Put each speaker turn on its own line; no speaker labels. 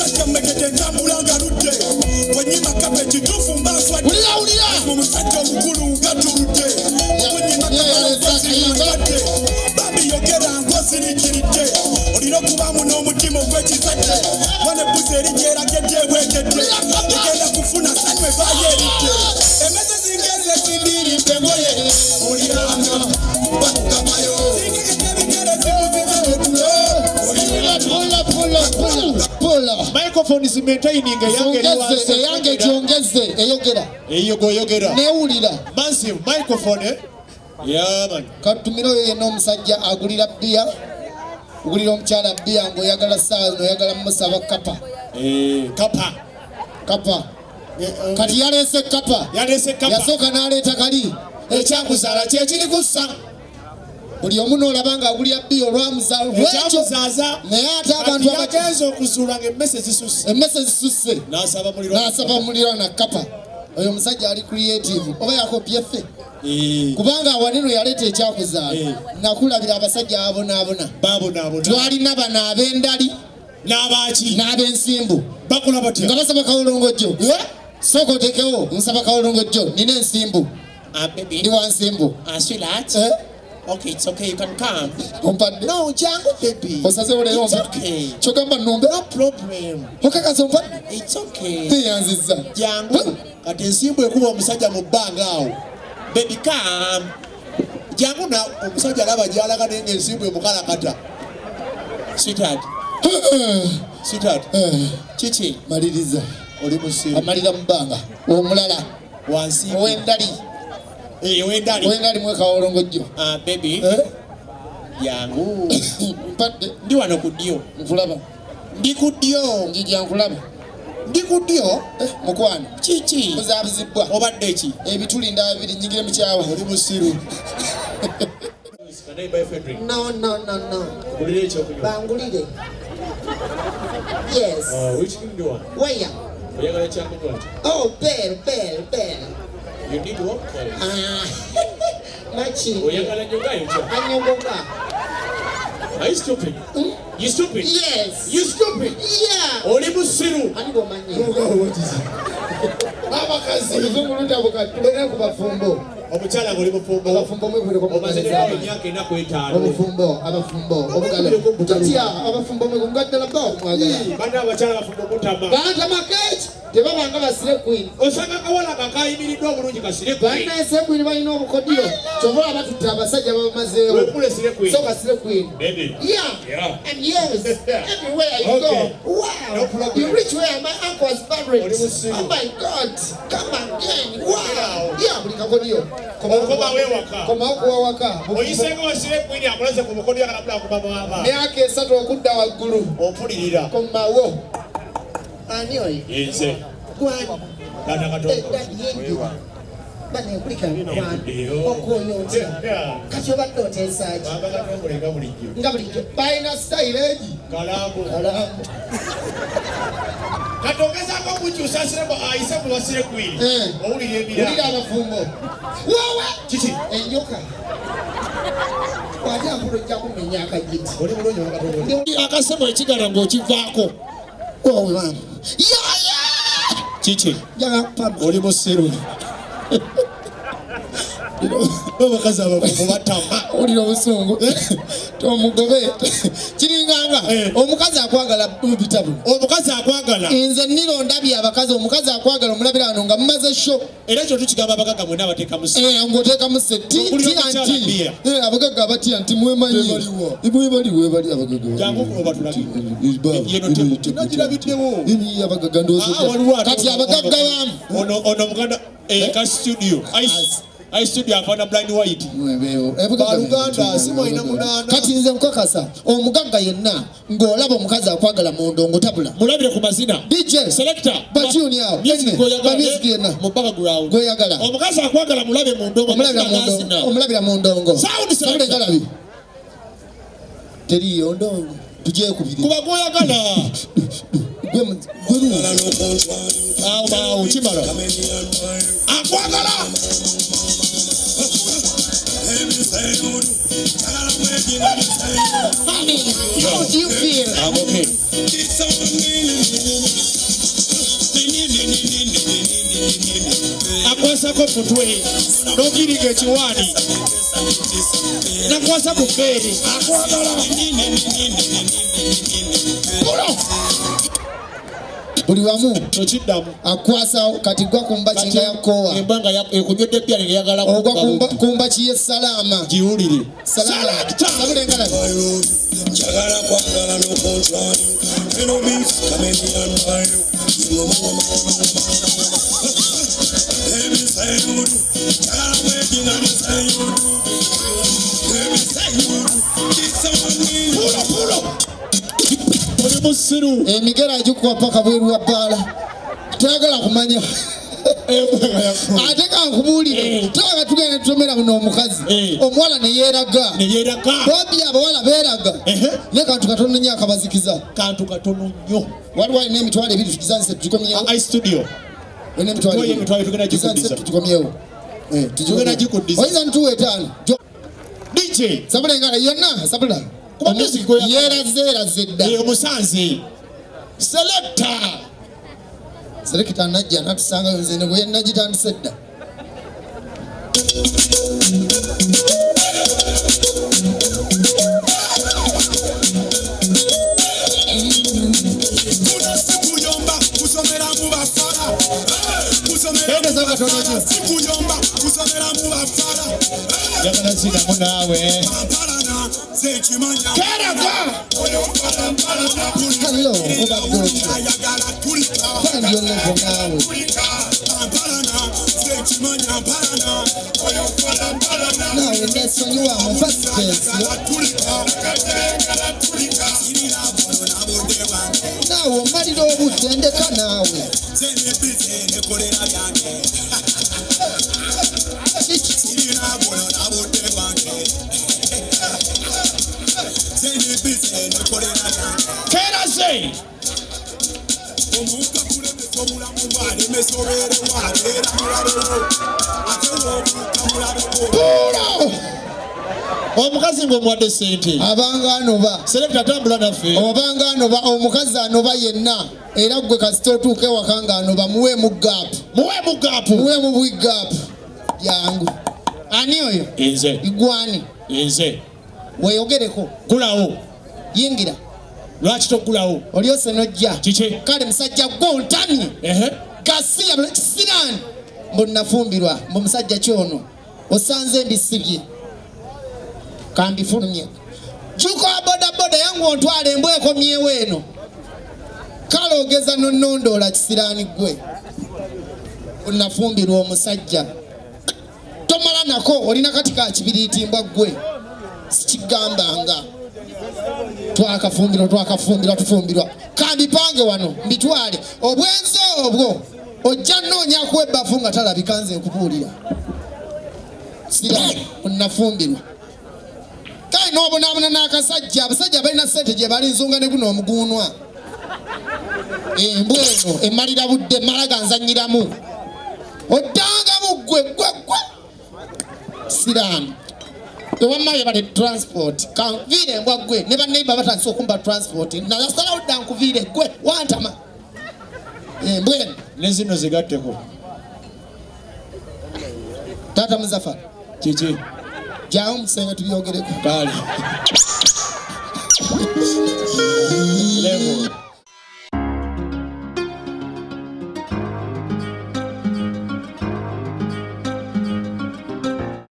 Omusajja mmegede ntambula nga ludde bwenyima kapa ekituufu mbaaswadde.
Wulira, wulira.
Mu musajja omukulu nga tuludde bwenyima
Ye yaleese akayimba.
kapa bambi yogera ng'osirikiridde olina okubaamu n'omutima ogw'ekizadde wana ebbuzi eri gyeragedde ebwegedde egenda kufuna sanyu ebaayo eridde emmese zingeze zindiridde engoye muliranga bakugamayo zingegedde ebigere zimuzize otulo.
Pula, pula, pula, pula.
Microphone is maintaining eyange eri
Zongeze
wansi.
eyange, gyongeze eyogera.
Eyo goyogera.
Newulira.
Massive microphone, eh? Yeah, man.
Katumire oyo yenna omusajja agulira bbiya, ogulira omukyala bbiya ng'oyagala saawa zino oyagala mumusaba kapa.
Eh, kapa.
Kapa. Kati yaleese kapa.
Yaleese kapa.
Yasooka n'aleeta kali
Ekyakuzaala kyekiri kussa.
Buli omu n'olaba ng'agulira bbiya olwamuzaala lwekyo.
Ekyamuzaaza.
Naye ate abantu
Kati yagenze okuzuula ng'emmese zisusse.
Emmese zisusse.
N'asaba muliro.
N'asaba muliro na kapa. Oyo omusajja ali creative oba yakopye ffe?
Eh,
Kubanga awanino yaleeta ekyakuzaala.
Eh.
Nakulabira abasajja abonaabona.
Babonaabona.
Twalina bano ab'endali
N'abaaki.
N'ab'ensimbu.
Bakola batya?
Nga basaba kawolongojjo. Sooka otekewo nsaba kawolongojjo, nina ensimbu.
Ah, baby.
Ndi wa nsimbu.
Ah, sweetheart.
Eh?
Okay, it's okay. You can come.
Ompadde?
No, jangu, baby.
Osazeewo leero?
It's okay.
Kyogamba nnumbe?
No problem.
Okakaza ompadde?
It's okay.
Teyanzizza.
Jangu.
Kati ensimbu ekuba omusajja mu bbanga awo.
Baby, come.
Jangu na omusajja alaba gy'alaga naye ng'ensimbu emukalakata.
Sweetheart. Sweetheart. Chichi.
Maliriza.
Oli musiru.
Amalira mu bbanga omulala.
Wansimbu.
Ow'endali.
Eh, ow'endali.
Ow'endali mwekawolongojjo.
Ah, baby.
Eh?
Jangu.
Mpadde.
Ndi wano ku ddyo.
Nkulaba.
Ndi ku ddyo.
Njija nkulaba.
Ndi ku ddyo.
Eh, mukwano.
Kiki?
Muzaabuzibbwa.
Obadde ki?
Ebituli ndaba biri nyingire mukyawa.
Oli musiru. Can I buy for a drink?
No, no, no, no.
Gulira ekyokunywa.
Bangulire. Yes.
Which drink do you want?
Where?
Oyagala kyakunywa ki?
Oh, bell, bell, bell.
You need what?
Ah, machi.
Oyagala nyogayo kya?
Anyogoka.
Are you stupid? You stupid?
Yes.
You stupid?
Yeah.
Oli musiru.
Ani bw'omanyi?
Abakazi.
Oluzungu lutabuka, tugende ku bafumbo.
Omukyala ng'oli mufumbo.
Abafumbo mwekubireko mu
Omaze
ngalo
leero
ez'amaanyi.
emyaka 4 5.
Obufumbo, abafumbo obugalo tatya, abafumbo mwe nga ddala ba omwagala.
Banna abakyala bafumbo mutama.
Bantama keeki tebabanga ba slay queen.
Osanga akawala nga kayimiriddwa obulungi ka slay queen.
Balina slay queen, balina obukodyo, kyova olaba batutte abasajja babamazeewo.
Wekule slay queen.
Soka slay queen.
Baby.
Yeah.
Yeah.
And yes, everywhere you
Okay.
go. Wow.
No problem.
You reach where my uncle was buried.
Oli musiru.
Oh my God. Come again. Wow.
Yeah, buli kakodyo.
Okomawo ewaka.
Komawo kuwa waka.
Oyisenga wa slay queen akulaze ku mukono yakalabula akuba
Myaka 3 okudda waggulu.
Ompulirira.
Komawo.
Ani oyo?
Yenze.
Gwani?
Taata
Eh,
Katongo.
Daddy, yingira. Bane kulika mukwano.
Eyo.
Okwoyo otya?
Yeah.
Kati obadde oteesa ki?
Baba Katongole nga bulijjo.
Nga bulijjo balina sitayiro egi.
Kalambo.
Kalambo.
Kati ogezaako okukyusa sireko ayise mu ba slay queen.
Eh.
Owulira ebira.
Wulira abafumbo wowe.
Kiki?
Enjoka wate ankulu ojja kumenya akagiti.
Oli bulungi Baba Katongole.
Akasebo ekigala ng'okivaako.
Wowe maama yaya.
Kiki?
Njagala kupama.
Oli musiru. Abakazi abafumbo batama.
Owulira obusungu tomugobe kiringanga.
Eh.
Omukazi akwagala mu bitabo.
Omukazi akwagala.
Nze niro ndabye abakazi, omukazi akwagala omulabira wano nga mumaze show.
Era ekyo tukigamba abagagga mwenna abateekamu
Eh, ng'oteekamu se ti
Ogulira
ti
omukyala
anti
bbiya.
Eh, abagagga abatya nti mwemanyi mwebali webali abagagga.
Jangu obatulage. Yeno nagirabiddewo.
Abagagga
Ah, waliwo
ndowooza
ate
kati abagagga bamu.
Ono muganda ka studio. I studio afaana blind white.
Mwebeewo.
Baluganda, si mwalina munaana.
Kati nze nkakasa omugagga yenna ng'olaba omukazi akwagala mu ndongo tabula.
Mulabire ku mazina.
DJ
Selector.
Batuni awo.
Music
Enne,
gw'oyagala,
ba music yenna.
mu background.
Gw'oyagala.
Omukazi akwagala mulabe mu ndongo.
Omulabira mu ndongo, omulabira mu ndongo.
Sound selector.
Sabula engalabi teriyo ndongo tugyekubire.
Kuba gw'oyagala.
Gwe
Awo awo kimala. Akwagala.
Honey, how do you feel?
I'm okay. N'ogirinnyako mutwe n'ogiringa ekiwaani nakwasa ku bbeere akwagala.
Buli wamu
tokiddamu.
Akwasa kati gwa ku mbaki nga yakoowa.
Embwa nga ekunywedde ebbya ng'eyagala
ogwa ku mbaki y'e Salaama.
Giwulire.
Salaama. Sabula engalabi.
Njagala kwagala n'okontwali. Eno beat, comedian value. Baby, say you do. Njagala wedding and say you do. Baby, say you do. This one me.
Pulo, pulo. Oli musiru.
Emigera agikuba paka bweru wa bbaala. Tayagala kumanya. Ate kankubuulire, tulaba tugenda tutomera buno omukazi omuwala ne yeeraga.
Ne yeeraga.
Bobi abawala beeraga. Naye kantu katono nnyo akabazikiza.
Kantu katono nnyo.
Waliwo alina 20,000 tugizanise tugikomyewo.
I studio.
Olina emitwalo
Tuwe
ebiri.
emitwalo tugenda
Tugizanise
gikuddiza.
tugikomyewo.
Tugenda gikuddiza.
Oyinza ntuwa 5.
DJ.
Sabula engala yonna, sabula.
Kuba music gwe yagala.
Yeeraze, yeeraze dda.
Omusanze. Selector.
Selector najja n'atusangayo nze ne bwe nagitandise dda.
Kuno si kuyomba, kusomera mu bafala. Kusomera
Eno
mu
zaba
bafala.
tono nnyo.
Si kuyomba, kusomera mu bafala.
Njagala zinamu naawe.
Mpalana, nze nkimanya.
Keraga!
Hello, obadde otya?
Ayagala tulika.
Find your level naawe.
Tulika. Mpalana, nze nkimanya, mpalana.
Naawe nesonyiwa mpa space. Naawe omalira obudde ndeka naawe.
Keraze!
Omuntu akulemesa obulamu bw'alemesa obeerewo abeera mulabe wo. Ate w'obuuka mulabe wo.
Pulo! Omukazi ng'omuwadde ssente.
Abanga anoba.
Selector atambula naffe.
Obanga anoba, omukazi anoba yenna. Era ggwe kasita otuuka ewaka ng'anoba, muweemu gaapu.
Muweemu gaapu.
Muweemu bwi gaapu. Jangu. Ani oyo?
Nze.
Igwani.
Nze.
Weeyogereko.
Gulawo.
Yingira.
Lwaki toggulawo?
Olyose n'ojja.
Kiki?
Kale musajja gwe ontamye. Gasiya kisiraani. Mbu nafumbirwa, mbu musajja ki ono? Osanze mbisibye. Kambifulumye. Jjuuko wa bodaboda yangu ontwale embwa ekomyewo eno. Kale ogeza n'onnondoola kisiraani ggwe. Nafumbirwa omusajja. Tomala nako olina kati ka kibiriiti mbwa ggwe. Sikigambanga. Twakafumbirwa, twakafumbirwa, tufumbirwa. Kambipange wano mbitwale. Obwenzi obwo ojja nnoonya ebbafu nga talabika nze nkubuulira. Siraani onnafumbirwa. Kale n'obonaabona n'akasajja, abasajja balina ssente gye bali nzunga ne guno omuguunwa. Embwa eno emalira budde, mmala ganzannyiramu. Oddangamu ggwe, ggwe, ggwe. Siraani. Ewamma yebale transport. Kanviire embwa ggwe, ne banneighbor batandise okumpa transport. Nasalawo dda nkuviire ggwe, wantama. Embwa eno.
Ne zino zigatteko.
Taata Muzaffar.
Kiki?
Jaawo mu kisenge tubyogereko.
Kale.